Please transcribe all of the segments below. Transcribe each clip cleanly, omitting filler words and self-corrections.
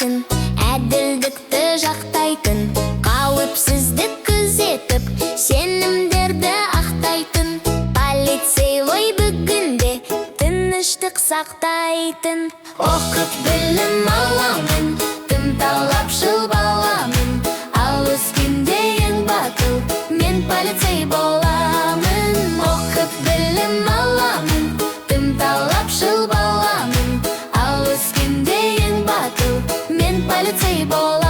сақтайтын, әділдікті жақтайтын, қауіпсіздік күзетіп, сенімдерді ақтайтын. Полицей ғой бүгінде тыныштық сақтайтын. Оқып білім аламын, тым талапшыл баламын. Ал өскенде ең батыл мен полицей боламын. Оқып білім аламын, тым талапшыл баламын. Ал өскенде ең батыл мен полицей боламын.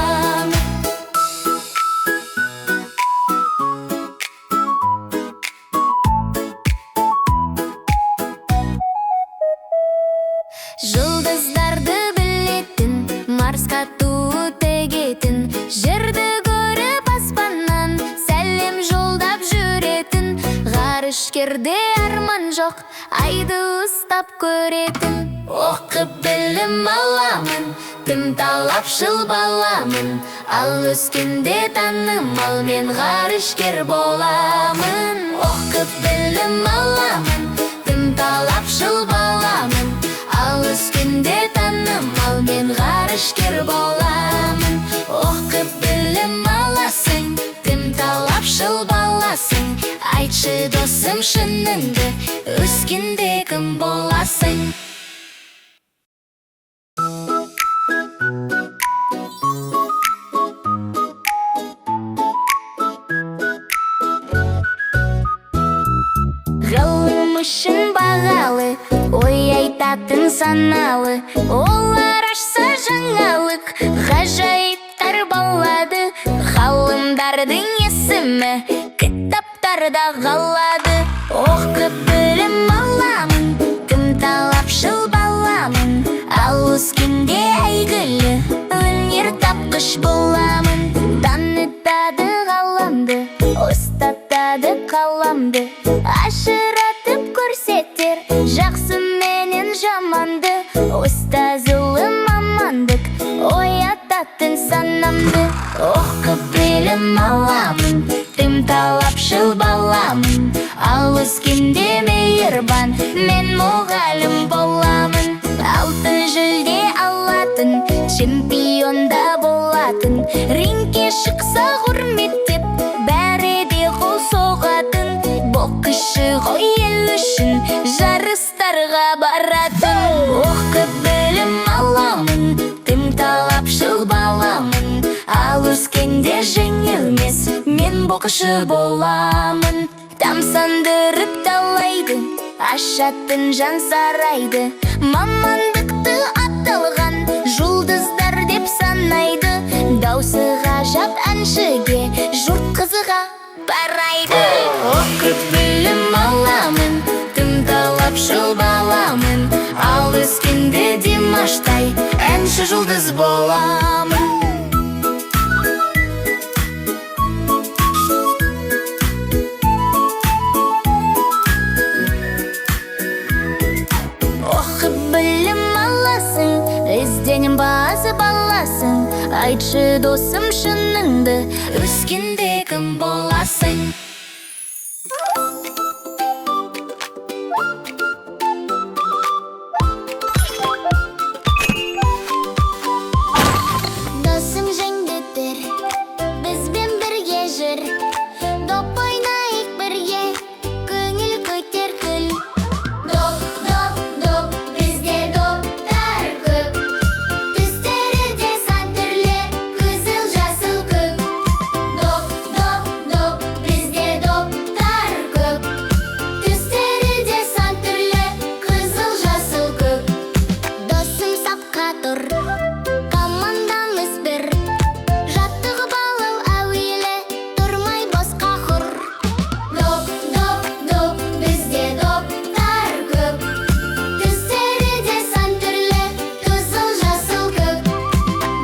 Жұлдыздарды білетін, Марсқа ту тігетін, жерді көріп аспаннан сәлем жолдап жүретін. Ғарышкерде арман жоқ, айды ұстап көретін. Оқып білім аламын, тым талапшыл баламын. Ал өскенде танымал мен ғарышкер боламын. Оқып білім аламын, тым талапшыл баламын. Ал өскенде танымал мен ғарышкер боламын. Оқып білім аласың, тым талапшыл баласың. Айтшы досым шыныңды, өскенде кім боласың? Ғылым үшін бағалы, ой айтатын саналы. Олар ашса жаңалық, ғажайыптар болады. Ғалымдардың есімі кітаптарда қалады. Оқып білім аламын, тым талапшыл баламын. Ал өскенде әйгілі өнер тапқыш боламын. Танытады ғаламды, ұстатады қаламды. Ашыратып көрсетер жақсы менен жаманды. Ұстаз ұлы мамандық, оятатын санамды. Оқып білім аламын, тым талапшыл баламын. Ал өскенде мейірбан, мен мұғалім боламын. Алтын жүлде алатын, чемпион да болатын. Рингке шықса құрметтеп, бәрі де қол соғатын. Боксшы ғой ел үшін жарыстарға баратын. Оқып білім аламын, тым талапшыл баламын. Ал өскенде жеңілмес, мен боксшы боламын. Тамсандырып талайды, ашатын жан сарайды. Мамандықты аталған жұлдыздар деп санайды. Даусы ғажап әншіге жұрт қызыға барайды. Оқып білім аламын, тым талапшыл баламын. Ал өскенде Димаштай әнші жұлдыз боламын. Оқып білім аласың, ізденімпаз баласың. Айтшы досым шыныңды, өскенде кім боласың? Досым жеңдетер, бізбен бірге жүр. Доп ойнайық бірге, көңіл көтер күл. Доп, доп, доп, бізде доптар көп. Түстері де сан түрлі, қызыл, жасыл, көк. Доп, доп, доп, бізде доптар көп. Түстері де сан түрлі, қызыл, жасыл, көк. Досым сапқа тұр, командамыз бір. Жаттығып алу әуелі, тұрмай босқа құр. Доп, доп, доп, бізде доптар көп. Түстері де сан түрлі, қызыл, жасыл, көк.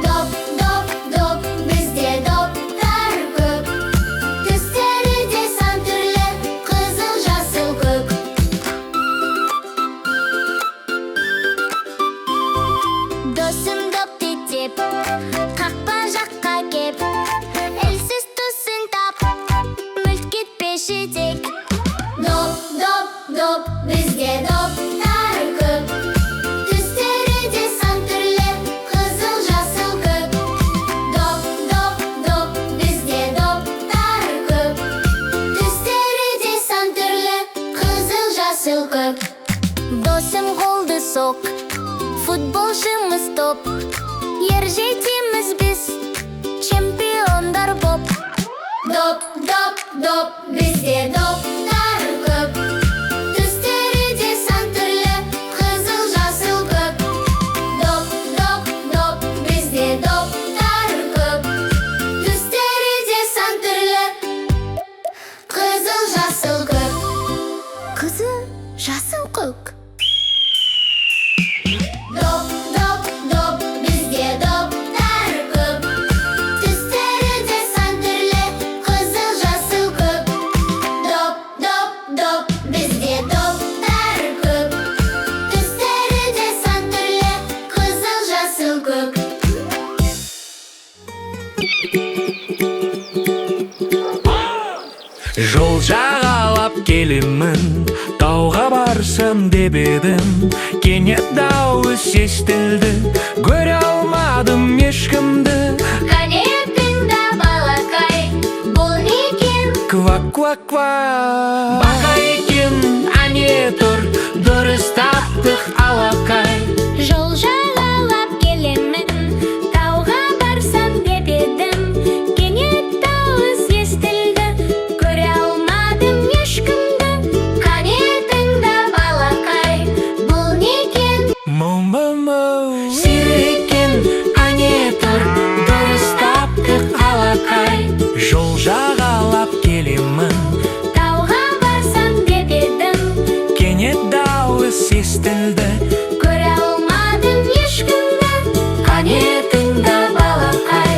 Доп, доп, доп, бізде доптар көп. Түстері де сан түрлі, қызыл, жасыл, көк. Досым допты теп, қақпа жаққа кеп. Әлсіз тұсын тап, мүлт кетпеші тек. Доп, доп, доп, бізде доптар көп. Түстері де сан түрлі, қызыл, жасыл, көк. Футболшымыз топ, ер жетеміз біз, чемпиондар боп. Доп, доп, доп, бізде доптар көп. Түстері де сан түрлі, қызыл, жасыл, көк. Доп, доп, доп, бізде доптар көп. Түстері де сан түрлі, қызыл, жасыл, көк. Қызыл, жасыл, көк. Доп, доп, доп, бізде доптар көп. Түстері де сан түрлі, қызыл, жасыл, көк. Доп, доп, доп, бізде доптар көп. Түстері де сан түрлі, қызыл, жасыл, көк. Жол жағалап келемін, тауға барсам деп едім. Кенет дауыс естілді, көре алмадым ешкімді. Қане, тыңда, балақай, бұл не екен? Ква, ква, ква. Бақа екен, әне тұр, дұрыс таптық алақай. Жол жағалап келемін, тауға барсам деп едім. Кенет дауыс естілді, көре алмадым ешкімді. Қане, тыңда, балақай, бұл не екен? Му, му, му. Сиыр екен, әне тұр, дұрыс таптық алақай. Жол жағалап келемін, Тауға барсам деп едім. Кенет дауыс естілді, Көре алмадым ешкімді. Қане, тыңда, балақай,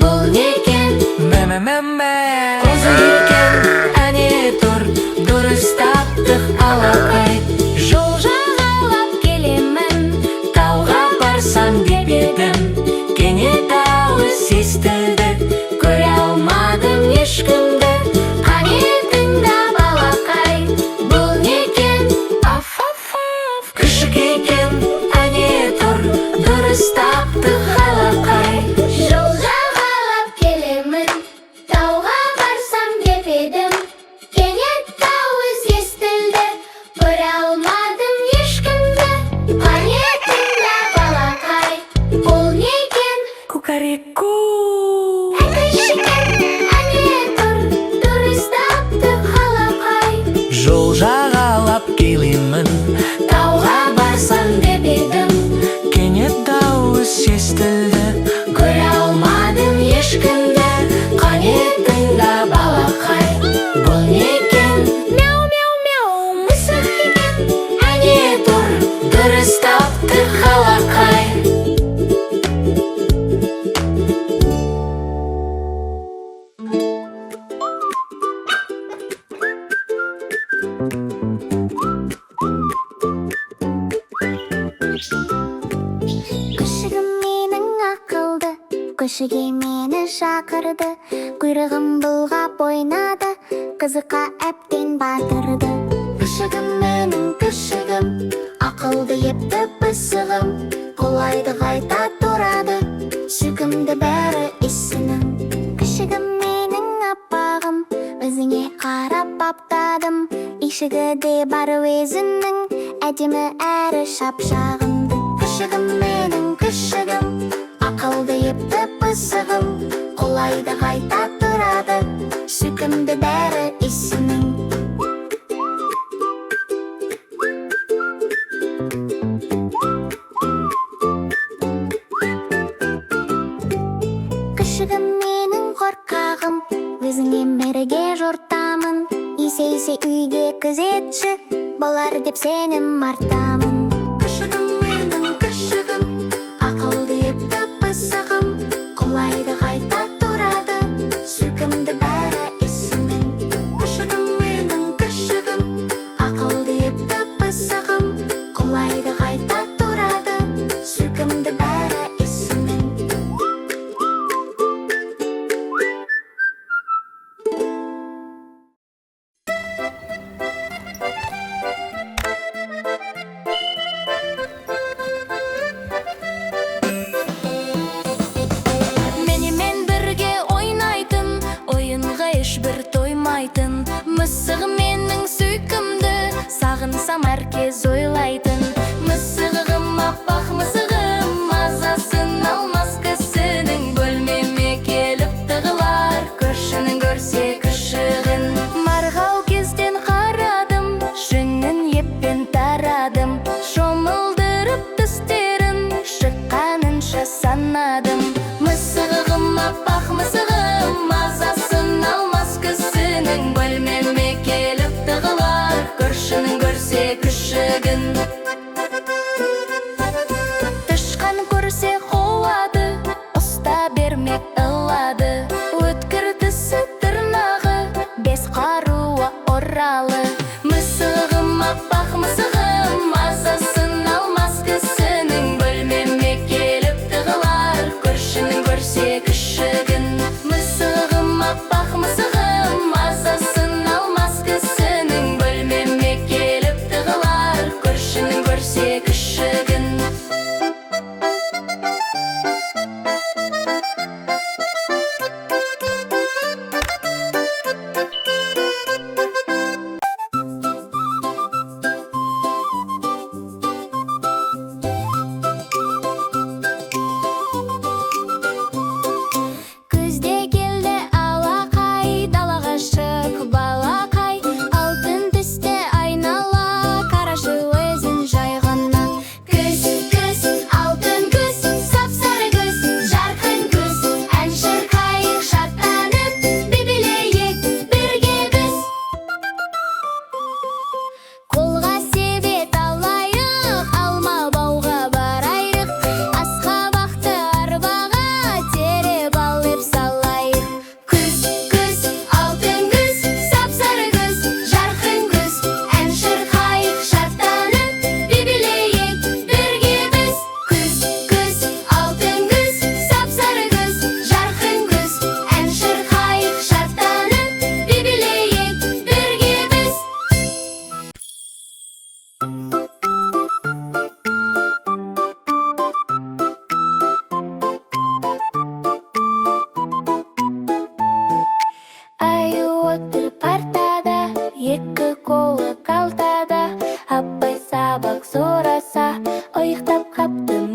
бұл не екен? Мә, мә, мә, мә. Қозы екен, әне тұр, дұрыс таптық алақай. Жол жағалап келемін, Тауға барсам деп едім. Кенет дауыс естілді, көре алмадым ешкімді. Қане, тыңда, балақай, бұл не екен? Аф, аф, аф. Күшік екен, әне тұр, дұрыс таптық алақай. Жол жағалап келемін, тауға барсам деп едім. Кенет дауыс естілді, көре алмадым ешкімді. Қане, тыңда, балақай, бұл не екен? Кукареку. Әкіш екен, әне тұр, дұрыс таптық алақай. Жол жағалап келемін, Тауға барсам деп едім. Кенет дауыс естілді, Көре алмадым ешкімді. Қане, тыңда, балақай, бұл не екен? Мяу, мяу, мяу, мысық екен. Әне тұр, дұрыс таптық алақай. Күшігім менің ақылды, көшеге мені шақырды. Құйрығын бұлғап ойнады, қызыққа әбден батырды. Күшігім менің, күшігім, ақылды, епті пысығым. Құлайды, қайта тұрады, сүйкімді бәрі ісінің. Күшігім менің аппағым, өзіңе қарап баптадым. Үйшігі де бар өзінің, әдемі әрі шап-шағымды. Күшігім менің, күшігім, ақылды, епті пысығым. Құлайды, қайта тұрады, сүйкімді бәрі ісінің. Күшігім менің қорқағым, өзіңе бірге жортамын. Есейсе үйге күзетші болар деп сенім артамын. Күшігім менің, күшігім, ақылды, епті пысығым. Құлайды, қайта тұрады, сүйкімді бәрі ісінің. Күшігім менің, күшігім, ақылды, епті пысығым. Құлайды, қайта тұрады, сүйкімді бәрі ісінің.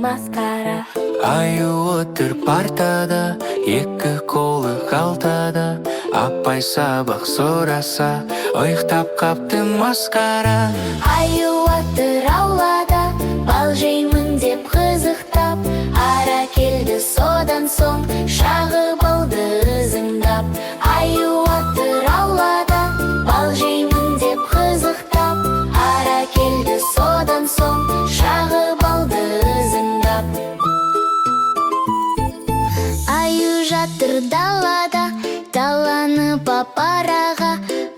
Масқара. Аю отыр партада, екі қолы қалтада. Апай сабақ сұраса, ұйықтап қапты, масқара. Аю отыр аулада, бал жеймін деп қызықтап. Ара келді содан соң, шағып алды ызыңдап. Аю отыр аулада, бал жеймін деп қызықтап. Ара келді содан соң, шағып алды ызыңдап. Аю жатыр далада, таланып апараға.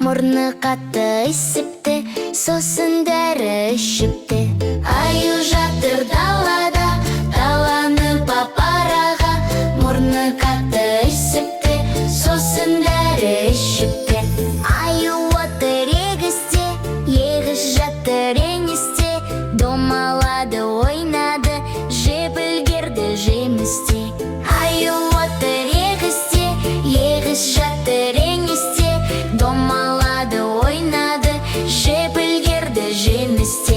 Мұрны қатты ісіпті, сосын дәрі ішіпті. Аю жатыр далада, таланып апараға. Мұрны қатты ісіпті, сосын дәрі ішіпті. Аю отыр егісте, егіс жатыр еңісте. Домалады, ойнады, жеп үлгерді жемісте. Аю отыр егісте, егіс жатыр еңісте. Домалады, ойнады, жеп үлгерді жемісте.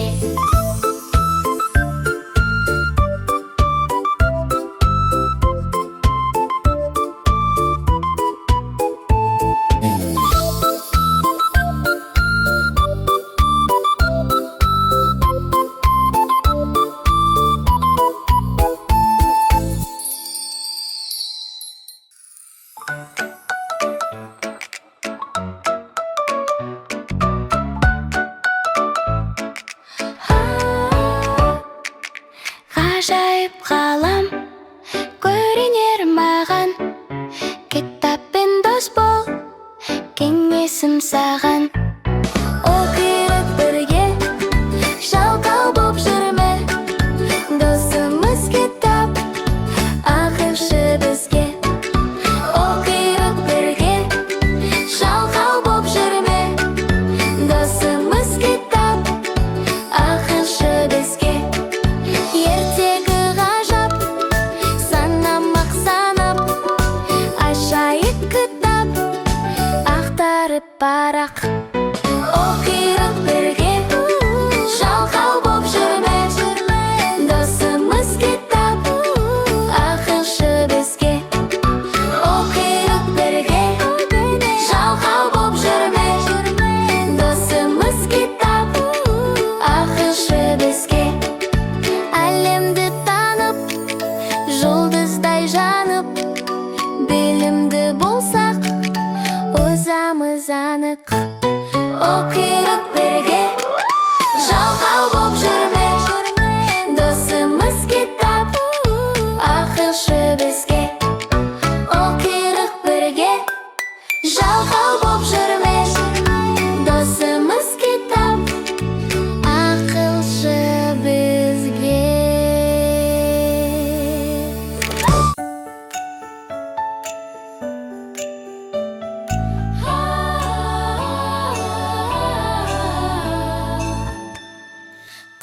Ғажайып ғалам көрінер маған. Кітаппен дос бол, кеңесім саған. Оқиық бірге, жалқау боп жүрме. Досымыз кітап, ақылшы бізге. Оқиық бірге, жалқау боп жүрме. Досымыз кітап, ақылшы бізге. Ертегі ғажап, санамақ санап. Ашайық кітап, ақтарып парақ. Оқиық бірге, жалқау боп жүрме. Досымыз кітап, ақылшы бізге. Оқиық бірге, жалқау боп жүрме. Досымыз кітап, ақылшы бізге. Әлемді танып, жұлдыздай жанып, білімді болсақ, озамыз анық. Оқиық бірге, жалқау боп жүрме. Досымыз кітап, ақылшы бізге. Оқиық бірге, жалқау боп жүрме. Досымыз кітап, ақылшы бізге.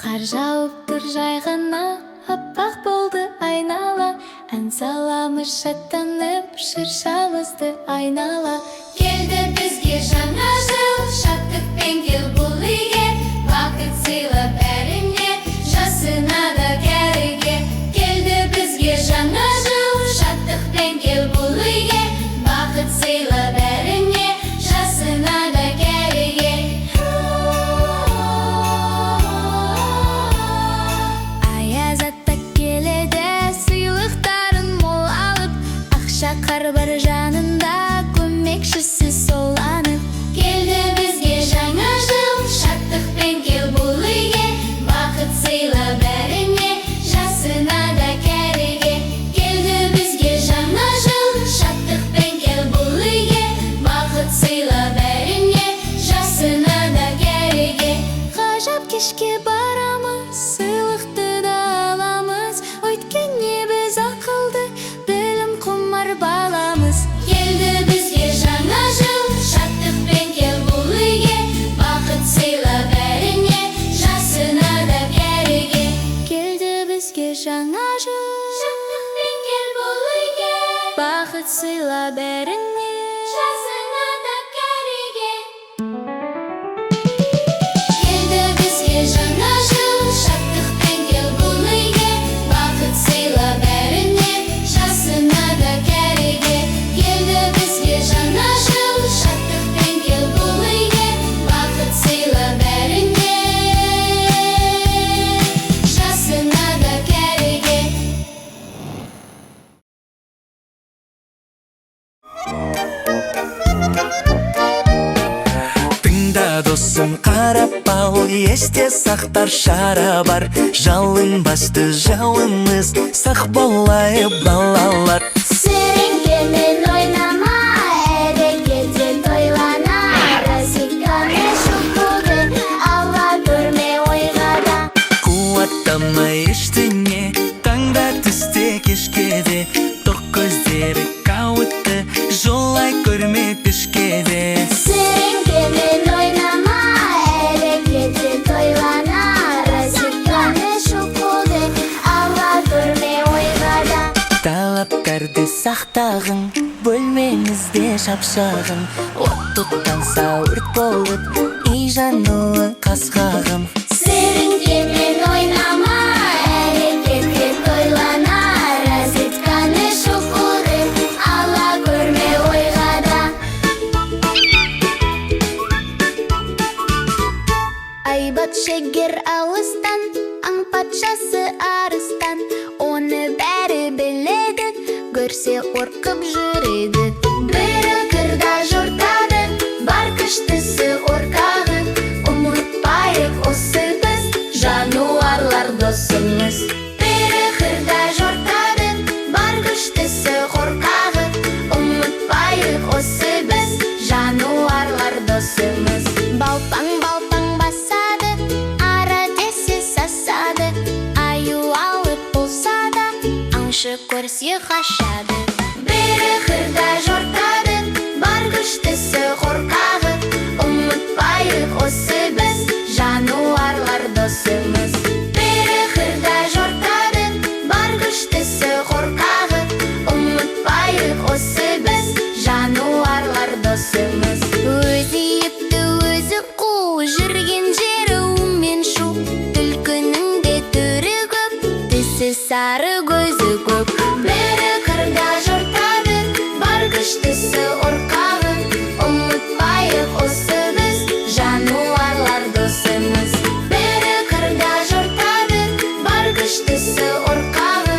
Қар жауып тұр жай ғана, аппақ болды айнала. Ән саламыз шаттанып, шыршамызды айнала. Келді бізге жаңа жыл, шаттықпен кел бұл үйге. Бақыт сыйла бәріне, жасына да кәріге. Келді бізге жаңа жыл, шаттықпен кел бұл үйге. Бақыт сыйла бәріне, жасына да кәріге. Аяз ата келеді, сыйлықтарын мол алып. Ақша қар бар жанында, көмекшісі сол анық. Келді бізге жаңа жыл, шаттықпен кел бұл үйге. Бақыт сыйла бәріне, жасына да кәріге. Келді бізге жаңа жыл, шаттықпен кел бұл үйге. Бақыт сыйла бәріне, жасына да кәріге. Ғажап кешке барамыз, сыйлықты да аламыз. Өйткені біз ақылды, білім құмар баламыз. Келді бізге жаңа жыл, шаттықпен кел бұл үйге. Бақыт сыйла бәріне, жасына да кәріге. Келді бізге жаңа жыл, Шаттықпен кел бұл үйге. бақыт сыйла бәріне, жасына да кәріге. Келді бізге жаңа жыл, шаттықпен кел бұл үйге. Бақыт Сарап ал, есте сақтар шара бар. Жалынбасты жауымыз, сақ болайық, балалар. Сіріңкемен ойнама, әрекетте тойлана. Розетканы шұқуды, ала көрме ойға да. Қуаттама ештеңе, таңда, түсте, кешке де. Тоқ көздері қауіпті, жолай көрме пешке де. Сіріңкемен ойнама, әрекетте тойлана. Розетканы шұқуды, ала көрме ойға да. Талаптарды сақтағын, бөлмеңізде шапшағын. От тұтанса, өрт болып, үй жануы қас-қағым. Сіріңкемен ойнама, әрекетте тойлана. Розетканы шұқуды, ала көрме ойға да. Айбат шегер алыстан, аң патшасы арыстан. Оны бәрі біледі, көрсе қорқып жүреді. Бірі қырда жортады, бар күштісі қорқағы. Ұмытпайық осы біз, жануарлар досымыз. Бірі қырда жортады, бар күштісі қорқағы. Ұмытпайық осы біз, жануарлар досымыз. Балпаң, балпаң басады, ара десе сасады. Аю алып болса да, аңшы көрсе қашады. Бірі қырда жортады, бар күштісі қорқағы. Ұмытпайық осы біз, жануарлар досымыз. Бірі қырда жортады, бар күштісі қорқағы. Ұмытпайық осы біз, жануарлар досымыз. Өзі епті, өзі қу, жүрген жері у мен шу. Түлкінің де түрі көп, тісі сары, көзі көк. Бірі қырда жортады, бар күштісі қорқағы. Ұмытпайық осы біз, жануарлар досымыз. Бірі қырда жортады, бар күштісі қорқағы.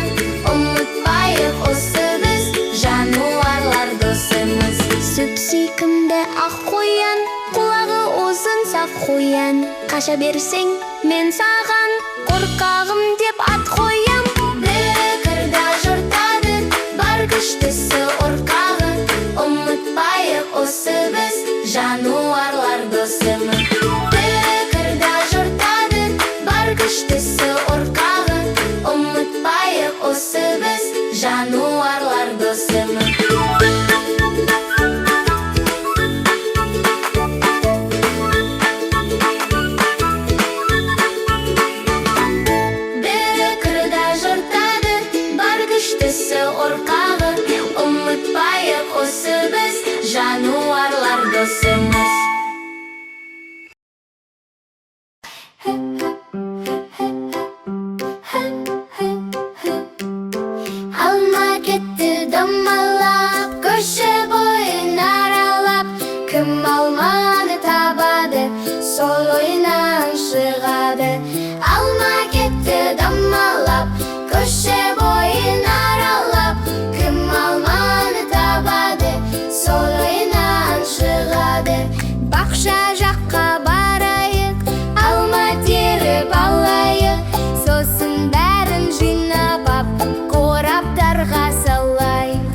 Ұмытпайық осы біз, жануарлар досымыз. Сүп сүйкімді ақ қоян, құлағы ұзын сақ қоян. Қаша берсең, мен саған қорқағым деп ат қоям. Бірі қырда жортады, бар күштісі қорқағы. Ұмытпайық осы біз, жануарлар досымыз. Бірі қырда жортады, бар күштісі қорқағы. Ұмытпайық осы біз, жануарлар досымыз. Бірі қырда жортады, бар күштісі қорқағы. Ұмытпайық осы біз, жануарлар досымыз. Алма кетті домалап, көше бойын аралап. Кім алманы табады, сол ойыннан шығады. Алма кетті домалап, көше бойын аралап. Кім алманы табады, сол ойыннан шығады. Бақша жаққа барайық, алма теріп алайық. Сосын бәрін жинап ап, қораптарға салайық.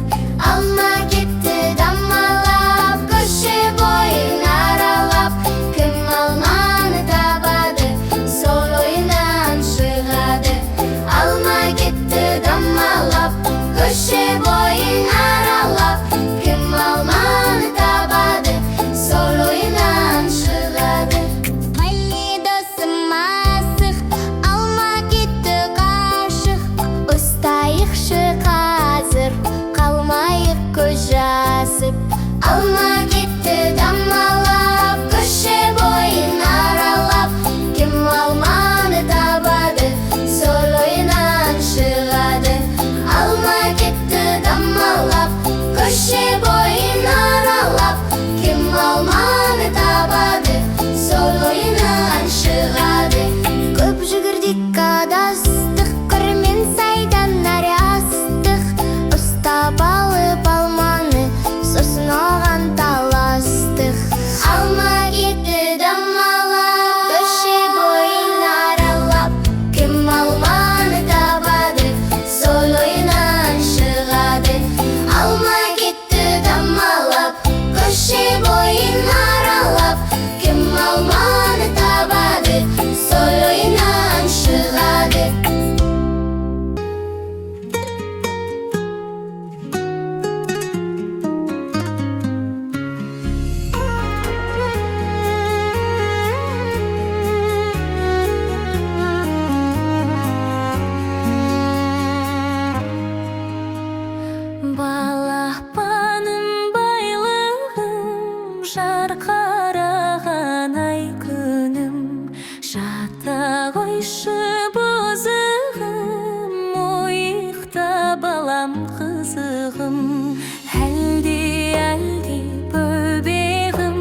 Асығым. Әлди, әлди, бөбегім,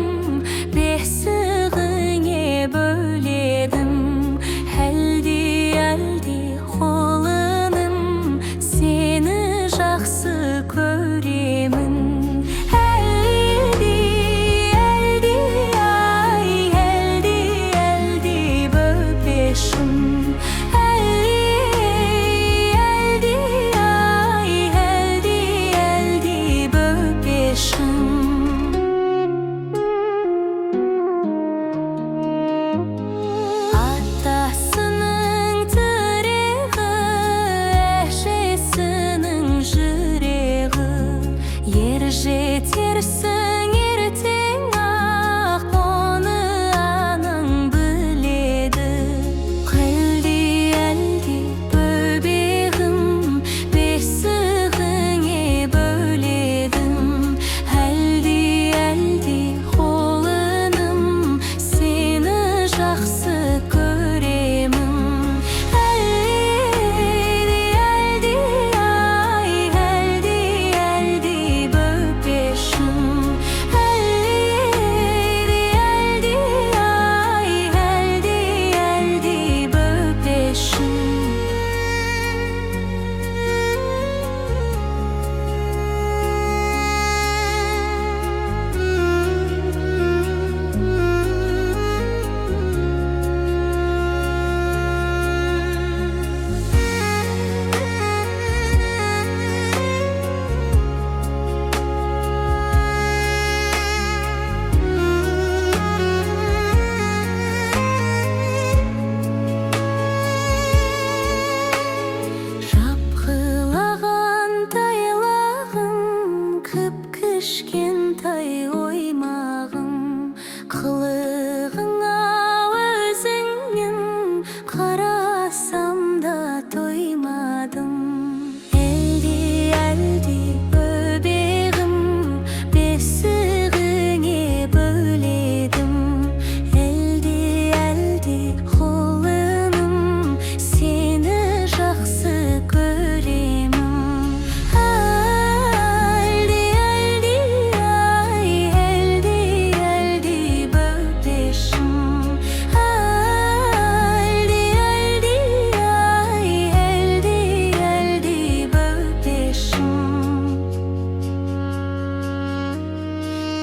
бесігіңе бөледім. Әлди, әлди, құлыным, сені жақсы көремін. Әлди, әлди, ай, әлди, әлди, бөпешім. Әлди, әлди, ай, әлди, әлди, бөпешім. Атасының тірегі, әжесінің жүрегі. Ер жетерсің ертең ақ, оны анаң біледі. Әлди, әлди, бөбегім, бесігіңе бөледім. Әлди, әлди, құлыным, сені жақсы көремін. Әлди, әлди, ай, әлди, әлди, бөпешім. Әлди, әлди, ай, әлди, әлди, бөпешім. Жапқылаған тайлағым, кіп-кішкентай оймағым. Қылығыңа өзіңнің қарасам да тоймадым. Әлди, әлди, бөбегім, бесігіңе бөледім. Әлди, әлди, құлыным, сені жақсы көремін. Әлди, әлди, ай, әлди, әлди, бөпешім. Әлди, әлди, ай, әлди, әлди, бөпешім.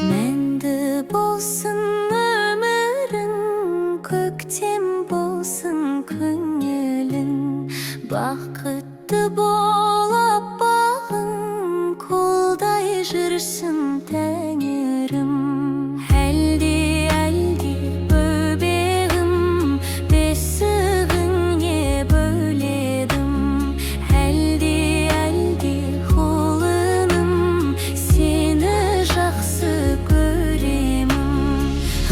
Мәнді болсын өмірің, көктем болсын көңілің. Бақытты бол, аппағым, қолдай жүрсін тәңірім. Әлди, әлди, бөбегім, бесігіңе бөледім. Әлди, әлди, құлыным, сені жақсы көремін.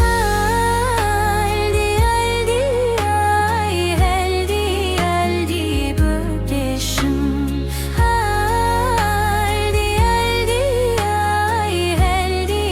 Әлди, әлди, ай, әлди, әлди, бөпешім. Әлди, әлди, ай, әлди,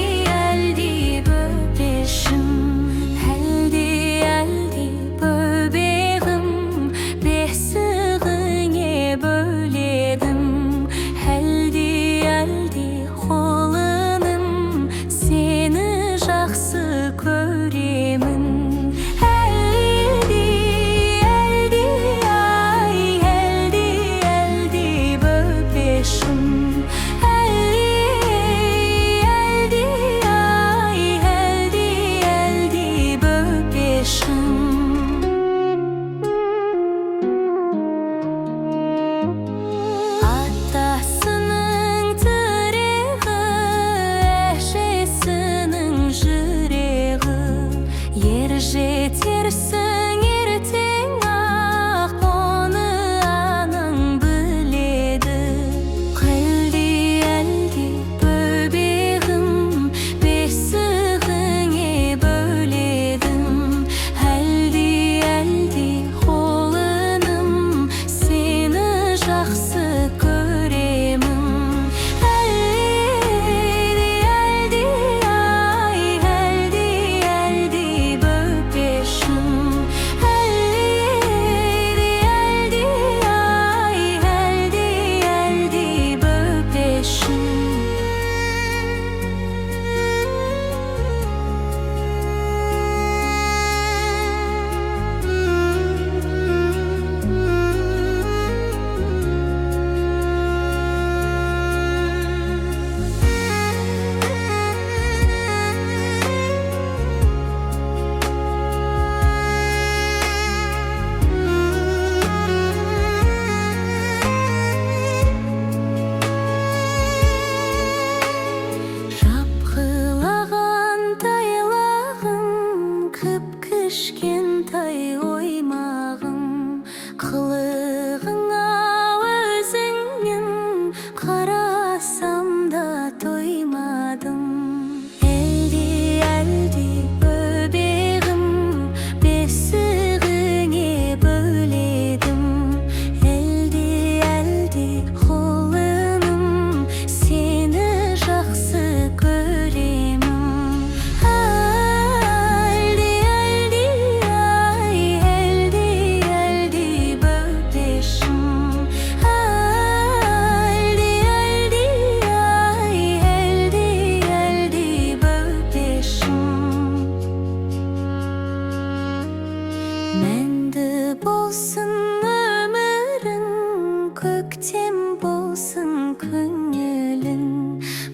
Көктем болсын көңілің,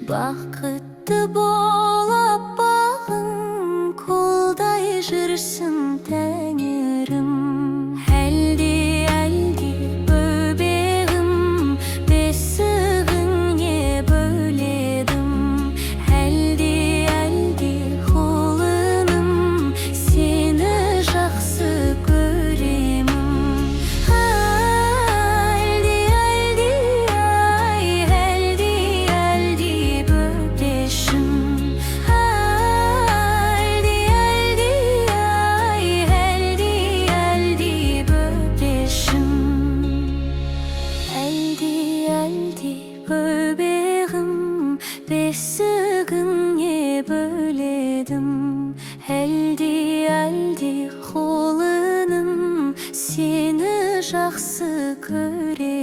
бақытты бол аппағым, қолдай жүрсін тәңірім. Әлди, әлди, бөбегім, бесігіңе бөледім. Әлди, әлди, құлыным, сені жақсы көремін. Әлди, әлди, ай, әлди, әлди, бөпешім. Әлди, әлди, ай, әлди, әлди, бөпешім. Әлди, әлди, бөбегім, бесігіңе бөледім. Әлди, әлди, құлыным, сені жақсы көремін.